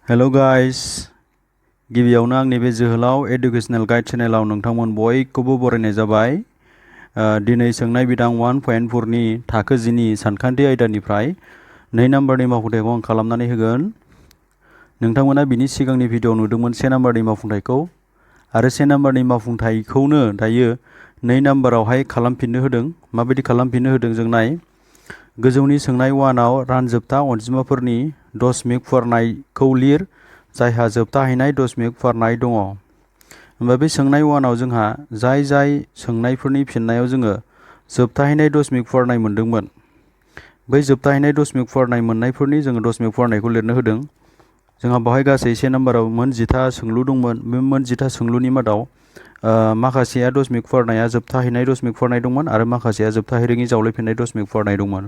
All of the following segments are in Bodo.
हेल' गाइस गिबियावनो आंनि बे जोहोलाव एडुकेशनेल गाइड चेनेलाव नोंथांमोन बयखौबो बरायनाय जाबाय। दिनै सोंनाय बिदां 1.4 नि थाखो 10 नि सानखान्थि आयदानिफ्राय 2 नाम्बारनि मावफुंथायखौ आं खालामनानै होगोन। नोंथांमोना बिनि सिगांनि भिडिअ नुदोंमोन 1 नाम्बारनि मावफुंथायखौ आरो 1 नाम्बारनि मावफुंथायखौनो दायो 2 नाम्बारावहाय खालामफिननो होदों। माबायदि खालामफिननो होदों जों नाय। गोजौनि सोंनाय 1 आव रानजोबथा अनजिमाफोरनि दशमिक फुवारनायखौ लिर जायहा जोबथाहैनाय दशमिक फुवारनाय दङ। होमबा बे सोंनाय 1 आव जोंहा जाय सोंनायफोरनि फिननायाव जोङो जोबथाहैनाय दशमिक फुवारनाय मोन्दोंमोन बै जोबथाहैनाय दशमिक फुवारनाय मोननायफोरनि जोङो दशमिक फुवारनायखौ लिरनो होदों। जोंहा बेवहाय गासै 1 नाम्बाराव मोन 10 सोंलु दंमोन। बे मोन 10 सोंलुनि मादाव माखासेया दशमिक फुवारनाया जोबथाहैनाय दशमिक फुवारनाय दंमोन आरो माखासेया जोबथाहैरोङि जावलेफिननाय दशमिक फुवारनाय दंमोन।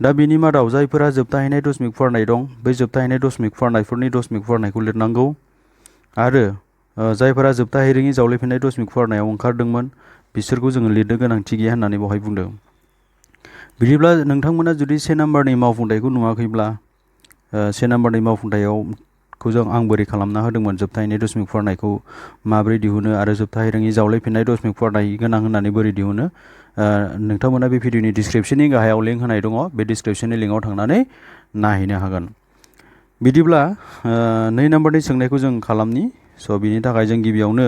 दा बेनि मादाव जायफोरा जोबथाहैनाय दशमिक फुवारनाय दं बै जोबथाहैनाय दशमिक फुवारनायफोरनि दशमिक फुवारनायखौ लिरनांगौ आरो जायफोरा जोबथाहैरोङि जावलेफिननाय दशमिक फुवारनायाव ओंखारदोंमोन बिसोरखौ जोङो लिरनो गोनांथि गैया होननानै बेवहाय बुंदों। बिदिब्ला नोंथांमोना जुदि 1 नाम्बारनि मावफुंथायखौ नुवाखैब्ला 1 नाम्बारनि मावफुंथायखौ आं बोरै खालामना होदोंमोन जोबथाहैनाय दशमिक फुवारनायखौ माबोरै दिहुनो आरो जोबथाहैरोङि जावलेफिननाय दशमिक फुवारनाय गोनां होननानै बोरै दिहुनो नोंथांमोना बे भिडिअनि डिसक्रिपशननि गाहायाव लिंक होनाय दङ। बे डिसक्रिपशननि लिंकआव थांनानै नायहैनो हागोन। बिदिब्ला 2 नाम्बारनि सोंनायखौ जों खालामनि। बिनि थाखाय जों गिबियावनो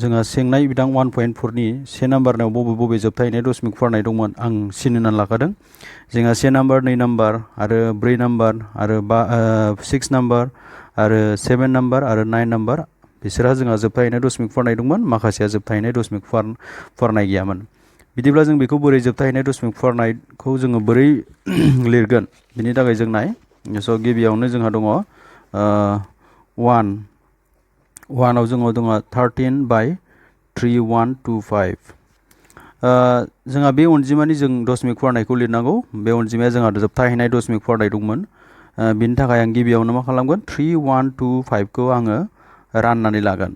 जोंहा सोंनाय बिदां 1.4 नि 1 नाम्बारनाव बबे जोबथाहैनाय दशमिक फुवारनाय दंमोन आं सिन होनानै लाखादों। जोंहा 1 नाम्बार 2 नाम्बार आरो 4 नाम्बार आरो 6 नाम्बार आरो 7 नाम्बार आरो 9 नाम्बार बिसोरहा जोंहा जोबथाहैनाय दशमिक फुवारनाय दंमोन। माखासेया जोबथाहैनाय दशमिक फुवारनाय गैयामोन। बिदिब्ला जों बेखौ बोरै जोबथाहैनाय दशमिक फुवारनायखौ जोङो बोरै लिरगोन बिनि थाखाय जों नाय। गिबियावनो जोंहा दङ 1 आव जोङो दङ 13/3125। जोंहा बे अनजिमानि जों दशमिक फुवारनायखौ लिरनांगौ। बे अनजिमाया जोंहा जोबथाहैनाय दशमिक फुवारनाय दंमोन। बिनि थाखाय आं गिबियावनो मा खालामगोन 3125खौ आङो राननानै लागोन।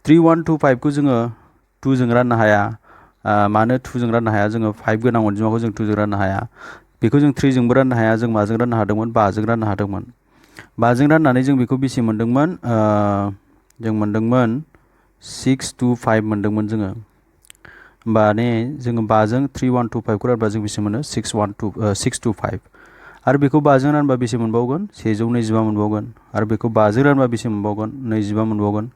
3125खौ जोङो 2 जों राननो हाया। मानो 2 जों राननो हाया? जोङो 5 गोनां अनजिमाखौ जों 2 जों राननो हाया। बेखौ जों 3 जोंबो राननो हाया। जों माजों राननो हादोंमोन? 5 जों राननो हादोंमोन। 5 जों राननानै जों बेखौ बेसे मोन्दोंमोन? जों मोन्दोंमोन 625 मोन्दोंमोन जोङो। होमबा जोङो 5 जों 3125खौ रानबा जों बेसे मोनो? 625 आरो बेखौ 5 जों रानबा बेसे मोनबावगोन? 125 मोनबावगोन आरो बेखौ 5 जों रानबा बेसे मोनबावगोन? 25 मोनबावगोन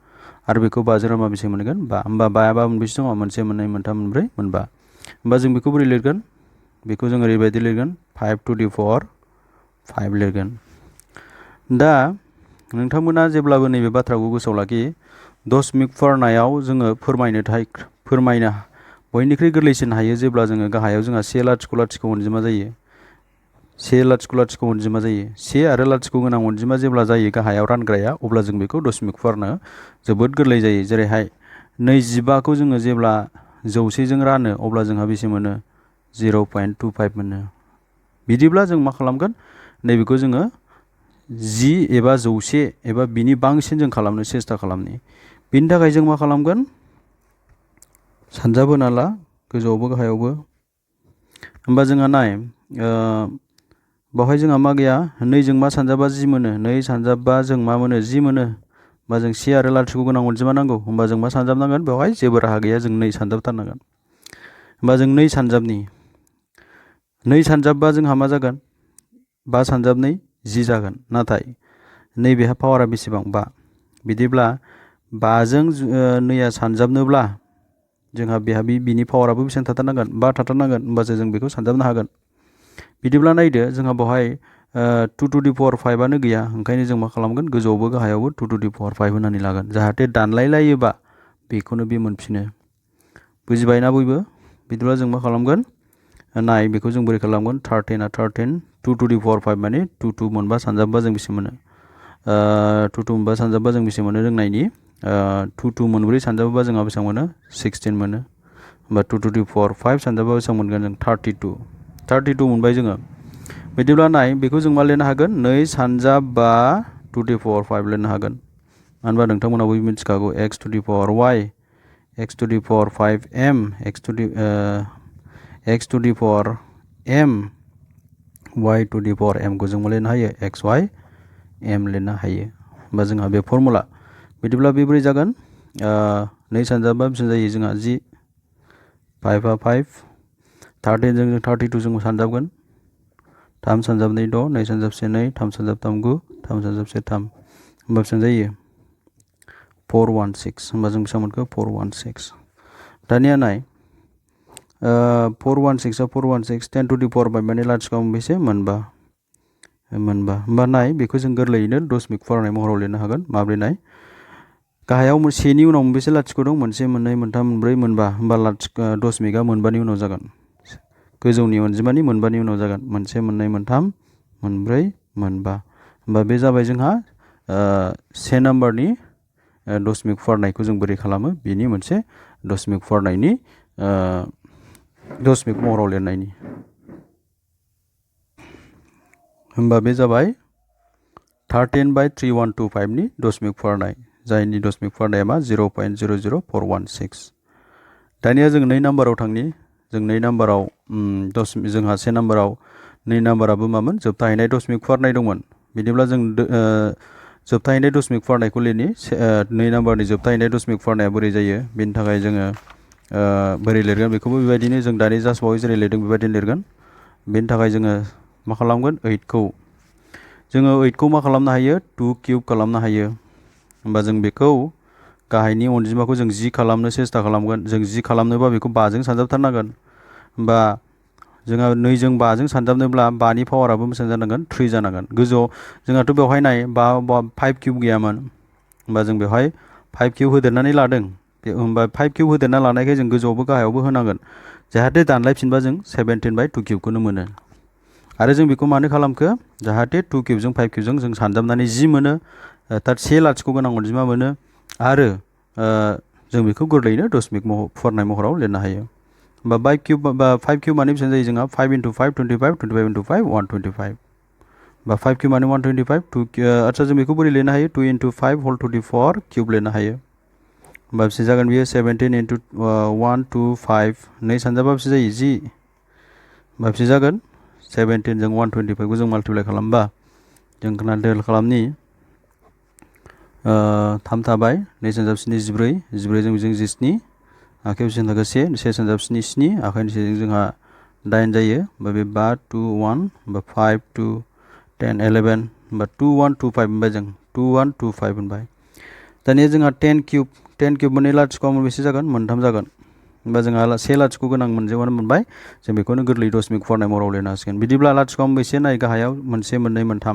आरो बेखौ 5 जों रानबा बेसे मोनगोन? 5। होमबा 5 आ मोनबेसे दङ? 1 2 3 4 5। होमबा जों बेखौ बोरै लिरगोन? बेखौ जों ओरैबायदि लिरगोन 5 to the power 5 लिरगोन। दा नोंथांमोना जेब्लाबो नैबे बाथ्राखौ गोसोआव लाखि दशमिक फुवारनायाव जोङो फोरमायनो बयनिख्रुइ गोरलैसिन हायो जेब्ला जोङो गाहायाव जोंहा 1 लाथिख' लाथिख' अनजिमा जायो। 1 लाथिख' लाथिख' अनजिमा जायो। 1 आरो लाथिख' गोनां अनजिमा जेब्ला जायो गाहायाव रानग्राया अब्ला जों बेखौ दशमिक फुवारनो जोबोद गोरलै जायो। जेरैहाय 25खौ जोङो जेब्ला 100 जों रानो अब्ला जोंहा बेसे मोनो? 0.25 मोनो। बिदिब्ला जों मा खालामगोन? नैबेखौ जोङो 10 एबा 100 एबा बिनि बांसिन जों खालामनो सेस्था खालामनि। बिनि थाखाय जों मा खालामगोन? सानजाबो नाला गोजौआवबो गाहायावबो। होमबा जोंहा नाय बावहाय जोंहा मा गैया? 2 जों मा सानजाबा 10 मोनो। 2 सानजाबा जों मा मोनो? 10 मोनो। होमबा जों 1 आरो लाथिख' गोनां अनजिमा नांगौ। होमबा जों मा सानजाबनांगोन? बेवहाय जेबो राहा गैया। जों 2 सानजाबथारनांगोन। होमबा जों 2 सानजाबनि 2 सानजाबबा जोंहा मा जागोन? 5 सानजाबनै 10 जागोन। नाथाय नैबेहा पावारा बेसेबां? 5। बिदिब्ला 5 जों 2आ सानजाबनोब्ला जोंहा बिनि पावाराबो बेसेबां थाथारनांगोन? 5 थाथारनांगोन। होमबासो जों बेखौ सानजाबनो हागोन। बिदिब्ला नायदो जोंहा बेवहाय 2 to the power 5 आनो गैया। ओंखायनो जों मा खालामगोन? गोजौआवबो गाहायावबो 2 to the power 5 होनानै लागोन। जाहाथे दानलायलायोबा बेखौनो बे मोनफिनो। बुजिबायना बयबो? बिदिब्ला जों मा खालामगोन? नाय बेखौ जों बोरै खालामगोन? 13 आ 13 2 to the power 5 माने 2 मोनबा सानजाबबा जों बेसे मोनो? 2 मोनबा सानजाबबा जों बेसे मोनो? रोंनायनि 2 मोनब्रै सानजाबबा जोंहा बेसेबां मोनो? 16 मोनो। होमबा 2 to the power 5 सानजाबबा बेसेबां मोनगोन जों? 32 मोनबाय जोङो। बिदिब्ला नाय बेखौ जों मा लिरनो हागोन? 2 सानजाब 5 to the power 5 लिरनो हागोन। मानो होनबा नोंथांमोनाबो मिथिखागौ x to the power y x to the power 5m x to the power m y to the power m खौ जों मा लिरनो हायो? xy m लिरनो हायो होमबा जोंहा बे फर्मुला बिदिब्ला बे बोरै जागोन 2 सानजाबा बेसेबां जायो जोंहा 5 आ 5 13 जों 32 जों सानजाबगोन 3 सानजाब 2 6 2 सानजाब 2 3 सानजाब 3 9 3 सानजाब 3 होमबा बेसेबां जायो 416 होमबा जों बेसेबां मोनखो 416 दानिया नाय 416 आ 416 10 to the power by माने लाथिख' बेसे मोनबा होमबा नाय बेखौ जों गोरलैयैनो दशमिक फरायनाय महराव लिरनो हागोन माब्रै नाय गाहायाव सेनि उनाव मोनबेसे लाथिख' दं 1 2 3 4 5 होमबा लाथिख' दशमिकआ मोनबानि उनाव जागोन गोजौनि अनजिमानि मोनबानि उनाव जागोन 1 2 3 4 5 होमबा बे जाबाय जोंहा से नाम्बारनि दशमिक फरायनायखौ जों बोरै खालामो बेनि मोनसे दशमिक फरायनायनि दशमिक महराव लिरनायनि होमबा बे जाबाय 13/3125 नि दशमिक फरायनाय जायनि दशमिक फरायनाया मा 0.00416 दानिया जों 2 नाम्बाराव थांनि जों 2 नाम्बाराव जोंहा से नाम्बाराव 2 नाम्बाराबो मामोन जोबथाहैनाय दशमिक फरायनाय दंमोन बिदिब्ला जों जोबथाहैनाय दशमिक फरायनायखौ लिरनि 2 नाम्बारनि जोबथाहैनाय दशमिक फरायनाया बोरै जायो बेनि थाखाय जोङो बोरै लिरगोन बेखौबो बेबायदिनो जों दानि जास्ट बावै जेरै लिरदों बेबायदिनो लिरगोन बेनि थाखाय जोङो मा खालामगोन 8 खौ जोङो 8 खौ मा खालामनो हायो 2 क्यूब खालामनो हायो होमबा जों बेखौ गाहायनि अनजिमाखौ जों 10 खालामनो सेस्था खालामगोन जों 10 खालामनोबा बेखौ 5 जों सानजाबथारनांगोन होमबा जोंहा 2 जों 5 जों सानजाबनोब्ला 5 नि पावाराबो बेसेबां जानांगोन 3 जानांगोन गोजौआव जोंहाथ' बेवहाय नाय 5 क्यूब गैयामोन होमबा जों बेवहाय 5 क्यूब होदेरनानै लादों होमबा 5 क्यूब होदेरना लानायखाय जों गोजौआवबो गाहायावबो होनांगोन जाहाथे दानलायफिनबा जों 17/2 क्यूबखौनो मोनो आरो जों बेखौ मानो खालामखो जाहाथे 2 क्यूबजों 5 क्यूबजों जों सानजाबनानै 10 मोनो से लाथिख' गोनां अनजिमा मोनो आरो जों बेखौ गोरलैयैनो दशमिक फरायनाय महराव लिरनो हायो होमबा 5 क्यूब माने बेसेबां जायो जोंहा 5 × 5 25 25 × 5 125 बा 5 क्यूब माने 125 आच्छा जों बेखौ बोरै लिरनो हायो 2 × 5 होल टू दी 4 क्यूब लिरनो हायो होमबा बेसे जागोन बियो 17 × 125 2 सानजाबा बेसे जायो 10 होमबा बेसे जागोन 17 जों 125 खौ जों माल्टिप्लाइ खालामबा जों कान्टेल खालामनि 3 थाबाय 2 सानजाब 7 14 14 जों 17 आखायाव बेसेबां थाखो 1 सानजाब 7 7 आखाइनि सेजों जोंहा 8 जायो होमबा बे 5 2 1 होमबा 5 2 10 11 होमबा 2125 मोनबाय जों 2125 मोनबाय दानिया जोंहा 10 क्यूब मोननै लाथिख' बेसे जागोन मोनथाम जागोन होमबा जोंहा से लाथिख' गोनां मोनजेआनो मोनबाय जों बेखौनो गोरलै दशमिक फरायनाय महराव लिरनो हासिगोन बिदिब्ला लाथिख' बेसे नाय गाहायाव 1 2 3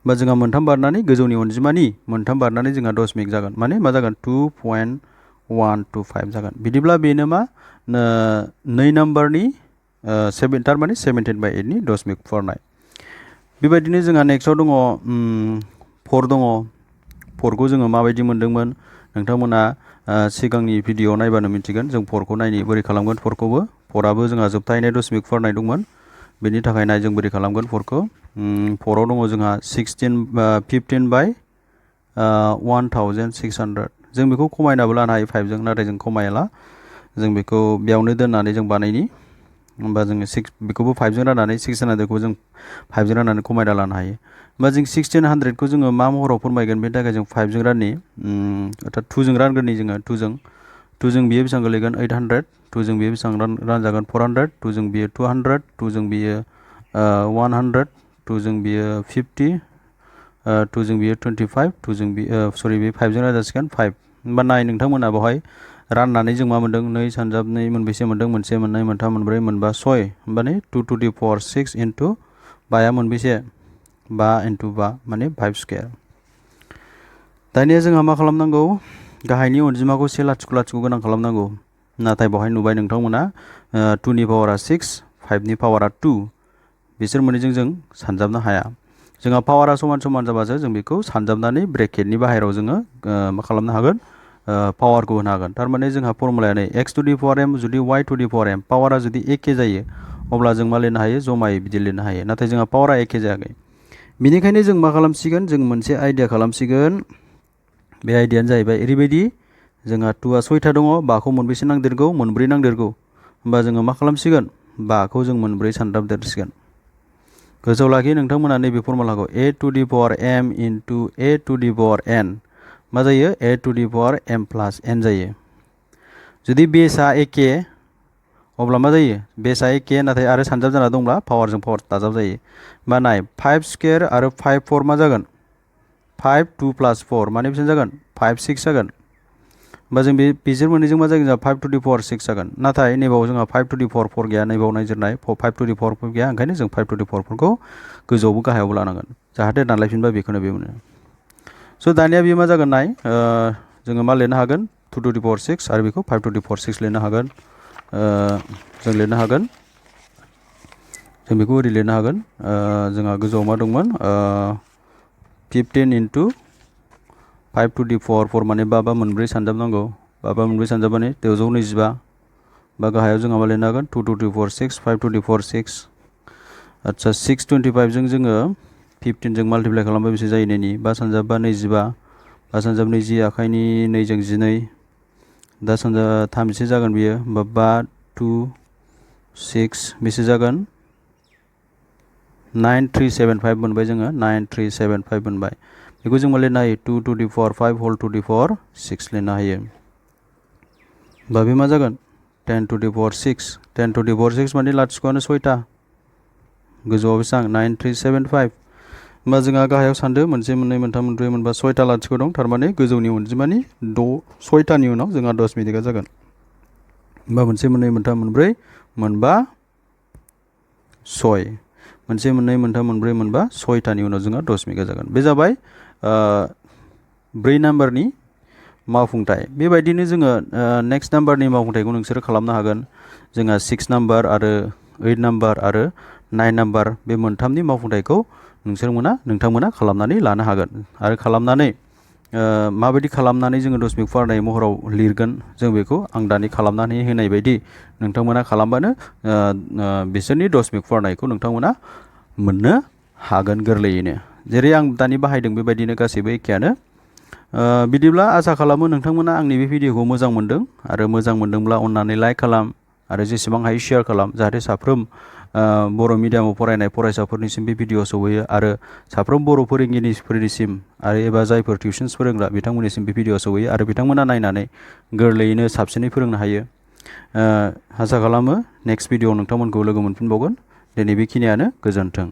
होमबा जोंहा मोनथाम बारनानै गोजौनि अनजिमानि मोनथाम बारनानै जोंहा दशमिक जागोन माने मा जागोन 2.125 जागोन बिदिब्ला बेनो मा 2 नाम्बारनि थारमाने 17/8 नि दशमिक फरायनाय बेबायदिनो जोंहा नेक्स्टआव दङ 4 दङ 4खौ जोङो माबायदि मोन्दोंमोन नोंथांमोना सिगांनि भिडिअ नायबानो मिथिगोन जों 4खौ नायनि बोरै खालामगोन 4खौबो 4आबो जोंहा जोबथाहैनाय दशमिक फरायनाय दंमोन बेनि थाखाय नाय जों बोरै खालामगोन 4खौ 4आव दङ जोंहा 15/1600 जों बेखौ खमायनाबो लानो हायो 5 जों नाथाय जों खमायाला जों बेखौ बेयावनो दोननानै जों बानायनि होमबा जोङो बेखौबो 5 जों राननानै 1600खौ जों 5 जों राननानै खमायना लानो हायो होमबा जों 1600खौ जोङो मा महराव फोरमायगोन बेनि थाखाय जों 5 जों राननि अर्थात 2 जों रानगोरनि जोङो 2 जों बियो बेसेबां गोलैगोन 800 2 जों बियो बेसेबां रानजागोन 400 2 जों बियो 200 2 जों बियो 100 2 जों बियो 50 2 जों बियो 25 2 जों बियो बे 5 जों रानजासिगोन 5 होमबा नाय नोंथांमोना बेवहाय राननानै जों मा मोन्दों 2 सानजाब 2 मोनबेसे मोन्दों 1 2 3 4 5 6 होमबा नै 2 to the power 6 into 5 मोनबेसे 5 into 5 माने 5 स्क्वायर दानिया जोंहा मा खालामनांगौ गाहायनि अनजिमाखौ 1 लाथिख' लाथिख' गोनां खालामनांगौ नाथाय बेवहाय नुबाय नोंथांमोना 2 नि पावारा 6 5 नि पावारा 2 बिसोर मोननैजों जों सानजाबनो हाया जोंहा पावारा समान समान जाबासो जों बेखौ सानजाबनानै ब्रेकेटनि बाहेरायाव जोङो मा खालामनो हागोन पावारखौ होनो हागोन थारमाने जोंहा फर्मुलाया नै x to the power m जुदि y to the power m पावारा जुदि एखे जायो अब्ला जों मा लिरनो हायो जमायै बिदि लिरनो हायो नाथाय जोंहा पावारा एखे जायाखै बेनिखायनो जों मा खालामसिगोन जों मोनसे आइडिया खालामसिगोन बे आइडियानो जाहैबाय ओरैबायदि जोंहा 2आ 6था दङ 5खौ मोनबेसे नांदेरगौ मोनब्रै नांदेरगौ होमबा जोङो मा खालामसिगोन 5खौ जों मोनब्रै सानजाबदेरसिगोन गोसोआव लाखि नोंथांमोना नैबे फर्मुलाखौ a to the power m into a to the power n मा जायो a to the power m plus n जायो। जुदि बेसआ एके अब्ला मा जायो बेसआ एके नाथाय आरो सानजाब जाना दंब्ला पावारजों पावार दाजाब जायो। मा नाय 5 स्क्वायर आरो 5 4 मा जागोन 5 2 plus 4 माने बेसेबां जागोन 5 6 जागोन। होमबा जों बिसोर मोननैजों मा जागोन जोंहा 5 to the power 6 जागोन। नाथाय नैबाव जोंहा 5 to the power 4 गैया नैबाव नायजिरनाय 5 to the power 4 गैया ओंखायनो जों 5 to the power 4 खौ गोजौआवबो गाहायावबो लानांगोन जाहाथे दानलायफिनबा बेखौनो बे मोनो। स' दानिया बेयो मा जागोन नाय जोङो मा लिरनो हागोन 2 to the power 6 आरो बेखौ 5 to the power 6 लिरनो हागोन। जों लिरनो हागोन जों बेखौ ओरै लिरनो हागोन जोंहा गोजौआव मा दंमोन 15 into 5 to the power 4 माने 5 बा मोनब्रै सानजाब नांगौ 5 बा मोनब्रै सानजाब माने 225 बा गाहायाव जोंहा मा लिरनो हागोन 2 to the power 6 5 to the power 6 आच्छा 625 जों जोङो 15 जों माल्टिप्लाइ खालामबा बेसे जायो नैनि 5 सानजाब बा 25 5 सानजाब 20 आखाइनि 2 जों 12 दा सानजाब 3 जागोन बियो होमबा 5 2 6 बेसे जागोन 9375 मोनबाय जोङो 9375 मोनबाय। बेखौ जों मा लिरनो हायो 2 to the power 5 whole to the power 6 लिरनो हायो। होमबा बे मा जागोन 10 to the power 6 10 to the power 6 माने लाथिख'आनो 6था गोजौआव बेसेबां 9375। होमबा जोंहा गाहायाव सानदो मोनसे मोननै मोनथाम मोनब्रै मोनबा 6था लाथिख' दं थारमाने गोजौनि अनजिमानि 6थानि उनाव जोंहा दशमिकआ जागोन। होमबा मोनसे मोननै मोनथाम मोनब्रै मोनबा 6 मोनसे मोननै मोनथाम मोनब्रै मोनबा 6थानि उनाव जोंहा दशमिकआ जागोन। बे जाबाय 4 नाम्बारनि मावफुंथाय। बेबायदिनो जोङो नेक्स्ट नाम्बारनि मावफुंथायखौ नोंसोरो खालामनो हागोन। जोंहा 6 नाम्बार आरो 8 नाम्बार आरो 9 नाम्बार बे मोनथामनि मावफुंथायखौ नोंथांमोना खालामनानै लानो हागोन आरो खालामनानै माबायदि खालामनानै जोङो दशमिक फुवारनाय महराव लिरगोन जों बेखौ आं दानि खालामनानै होनाय बायदि नोंथांमोना खालामबानो बिसोरनि दशमिक फुवारनायखौ नोंथांमोना मोननो हागोन गोरलैयैनो। जेरै आं दानि बाहायदों बेबायदिनो गासैबो एखेयानो। बिदिब्ला आसा खालामो नोंथांमोना आंनि बे भिडिअखौ मोजां मोनदों आरो मोजां मोनदोंब्ला अन्नानै लाइक खालाम आरो जेसेबां हायो शेयार खालाम जाहाथे साफ्रोम बर' मिडियामाव फरायनाय फरायसाफोरनिसिम बे भिडिअ सौहैयो आरो साफ्रोम बर' फोरोंगिरिफोरनिसिम आरो एबा जायफोर टिउसन्स फोरोंग्रा बिथांमोननिसिम बे भिडिअ सौहैयो आरो बिथांमोना नायनानै गोरलैयैनो साबसिनै फोरोंनो हायो। आसा खालामो नेक्स्ट भिडिअआव नोंथांमोनखौ लोगो मोनफिनबावगोन। दिनै बेखिनियानो गोजोन्थों।